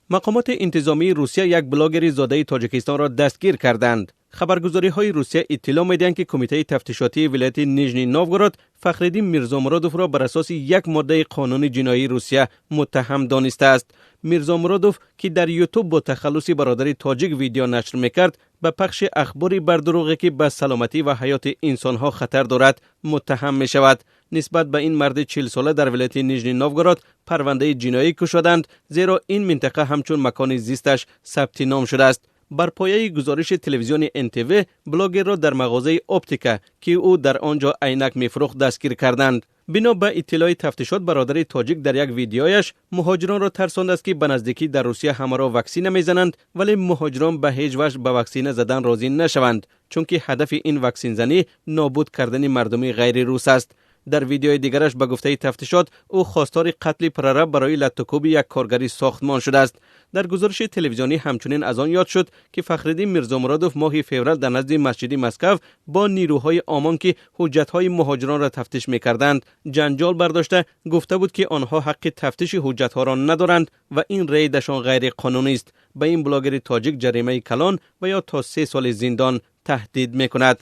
Мақомоти интизомии Русия як блогери зодаи Тоҷикистонро дастгир карданд. Хабаргузориҳои Русия иттилоъ медиҳанд, ки Кумитаи тафтишотии вилояти Нижний Новгород Фахриддин Мирзомуродовро бар асоси як моддаи қонуни ҷиноии Русия муттаҳам донистааст. Мирзомуродов, ки дар Ютуб бо тахаллуси «Бародари тоҷик» видео нашр мекард, ба пахши ахбори бардурӯғе, ки ба саломатӣ ва ҳаёти инсонҳо хатар дорад, муттаҳам мешавад. Нисбат ба ин марди 40-сола дар вилояти Нижний Новгород парвандаи ҷиноӣ кушоданд, зеро ин минтақа ҳамчун макони зисташ сабти ном шудааст. Бар пояи гузориши телевизиони НТВ, блогерро дар мағозаи оптика, ки ӯ дар он ҷо айнак мефурӯхт, дастгир карданд. Бино ба иттилои тафтишот, Бародари тоҷик дар як видеояш муҳоҷиронро тарсондааст, ки ба наздикӣ дар Русия ҳамаро ваксина мезананд, вале муҳоҷирон ба ҳеҷ ваҷҳ ба ваксина задан розӣ нашаванд, чунки ҳадафи ин ваксинзанӣ нобуд кардани мардуми ғайрирус аст. Дар видеои дигараш, ба гуфтаи тафтишот, ӯ хостори қатли прораб барои латтукӯби як коргари сохтмон шудааст. Дар гузориши телевизионӣ ҳамчунин аз он ёд шуд, ки Фахриддин Мирзомуродов моҳи феврал дар назди масҷиди Москав бо нирӯҳои ОМОН, ки ҳуҷҷатҳои муҳоҷиронро тафтиш мекарданд, ҷанҷол бардошта, гуфта буд, ки онҳо ҳаққи тафтиши ҳуҷҷатҳоро надоранд ва ин рейдашон ғайриқонунист. Ба ин блогери тоҷик ҷаримаи калон ва ё то 3 соли зиндон таҳдид мекунад.